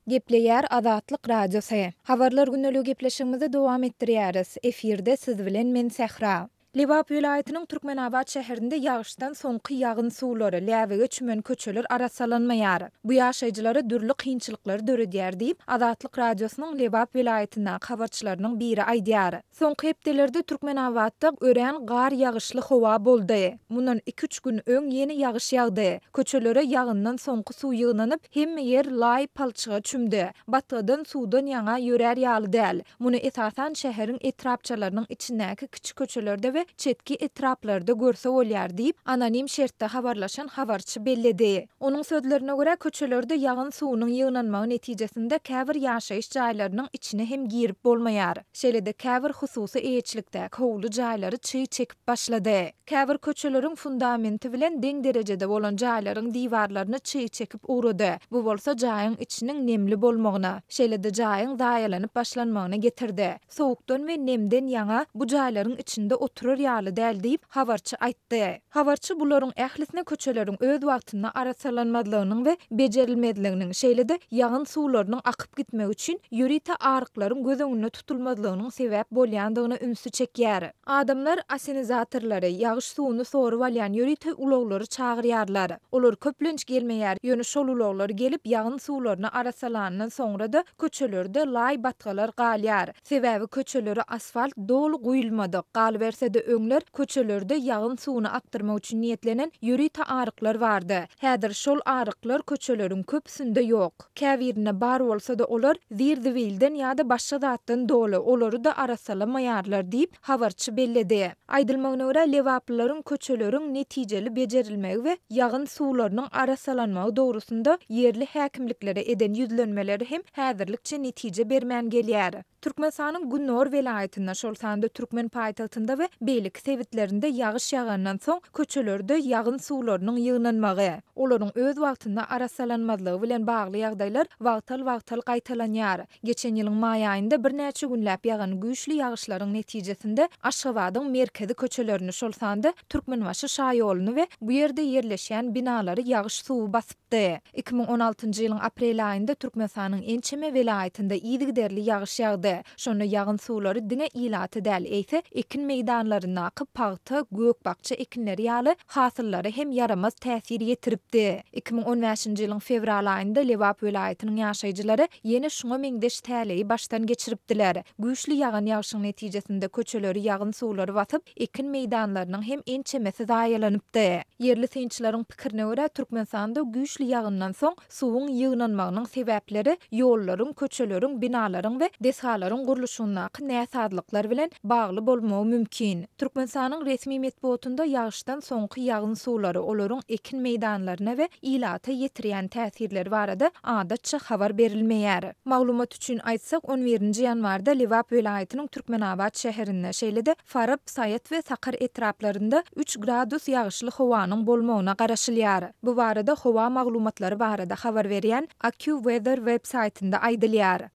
Gepleýär Azatlyk Radiosy. Habarlar gündeligi gepleşigimizi dowam etdirýäris. Efirde siz bilen men Sähra. Lebap welaýatynyň Türkmenabat şäherinde ýagyşdan soňky ýagyn suwlary, läbige çümen köçeler arassalanmaýar. Bu ýaşaýjylara dürli kynçylyklary döredýär diýip, Azatlyk Radiosynyň Lebap welaýatyndaky habarçylarynyň biri aýdýar. Soňky hepdelerde Türkmenabatda örän gar-ýagyşly howa boldy. Mundan iki-üç gün öň ýene ýagyş ýagdy. Köçelere ýagyndan soňky suw ýygnanyp, hemme ýer laý palçyga çümdi. Batgadan, suwdan ýaňa ýörär ýaly däl. Muny esasan şäheriň etrapçalarynyň içindäki kiçi köçelerde we çetki etraplarda görse bolýar diýip, anonim şertde habarlaşan habarçy belledi. Onuň sözlerine görä, köçelerde ýagyn suwunyň ýygnanmagy netijesinde käbir ýaşaýyş jaýlarynyň içine hem girip bolmaýar. Şeýle-de käbir hususy eýeçilikdäki howly jaýlary çyg çekip başlady. Käbir köçeleriň fundamenti bilen deň derejede bolan jaýlaryň diwarlaryny çyg çekip ugrady. Bu bolsa jaýyň içiniň nemli bolmagyna, şeýle-de jaýyň zaýalanyp başlanmagyna getirdi. Sowukdan we nemden ýaňa bu jaýlaryň içinde oturar ýaly däl diýip, habarçy aýtdy. Habarçy bularyň ählisine köçeleriň öz wagtynda arassalanmazlygynyň we bejerilmezliginiň, şeýle-de ýagyn suwlarynyň akyp gitmegi üçin ýörite aryklaryň göz öňünde tutulmazlygynyň sebäp bolýandygyna ünsi çekýär. Adamlar assenizatorlary, ýagyş suwuny sorup alýan ýörite ulaglary çagyrýarlar. Olar köplenç gelmeýär, ýöne şol ulaglar gelip ýagyn suwlaryny arassalanyndan soňra-da köçelerde laý-batgalar galýar. Sebäbi köçelere asfalt doly guýulmadyk. Galyberse-de öňler köçelerde ýagyn suwuny akdyrmak üçin niýetlenen ýörite aryklar bardy. Häzir şol aryklar köçeleriň köpüsinde ýok. Käbirinde bar bolsa-da olar zir-zibilden ýa-da başga zatdan doly, olary-da arassalamaýarlar diýip, habarçy belledi. Aýdylmagyna görä, lebaplylaryň köçeleriň netijeli bejerilmegi we ýagyn suwlarynyň arassalanmagy dogrusynda ýerli häkimliklere eden ýüzlenmeleri hem häzirlikçe netije bermän gelýär. Türkmenistanyň gündogar welaýatynda, şol sanda türkmen paýtagtynda we beýleki sebitlerinde ýagyş ýagandan soň köçelerde ýagyn suwlarynyň ýygnanmagy, olaryň öz wagtynda arassalanmazlygy bilen bagly ýagdaýlar wagtal-wagtal gaýtalanýar. Geçen ýylyň maý aýynda birnäçe günläp ýagan güýçli ýagyşlaryň netijesinde Aşgabadyň merkezi köçelerini, şol sanda Türkmenbaşy şaýoluny we bu ýerde ýerleşýän binalary ýagyş suwy basypdy. 2016-njy ýylyň aprel aýynda Türkmenistanyň ençeme welaýatynda yzygiderli ýagyş ýagdy. Şonda ýagyn suwlary diňe ilaty däl, eýse, ekin meýdanlaryndaky pagta, gök-bakja ekinleri ýaly hasyllara hem ýaramaz täsir ýetiripdi. 2015-nji ýylyň fewral aýynda Lebap welaýatynyň ýaşaýjylary ýene şuňa meňzeş täleýi başdan geçiripdiler. Güýçli ýagan ýagşyň netijesinde köçeleri ýagyn suwlary basyp, ekin meýdanlarynyň hem ençemesi zaýalanypdy. Ýerli synçylaryň pikirine görä, Türkmenistanda güýçli ýagyndan soň Suwuň ýygnanmagynyň sebäpleri ýollaryň, köçeleriň, binalaryň we desgalaryň gurluşygyndaky näsazlyklar bilen bagly bolmagy mümkin. Türkmenistanyň resmi metbugatynda ýagyşdan soňky ýagyn suwlary, olaryň ekin meýdanlaryna we ilata ýetirýän täsirleri barada adatça habar berilmeýär. Maglumat üçin aýtsak, on birinji ýanwarda Lebap welaýatynyň Türkmenabat şäherinde, şeýle-de Farap, Saýat we Sakar etraplarynda üç gradus ýagyşly howanyň bolmagyna garaşylýar. Bu barada howa maglumatlary barada habar berýän AccuWeather web saýtynda aýdylýar.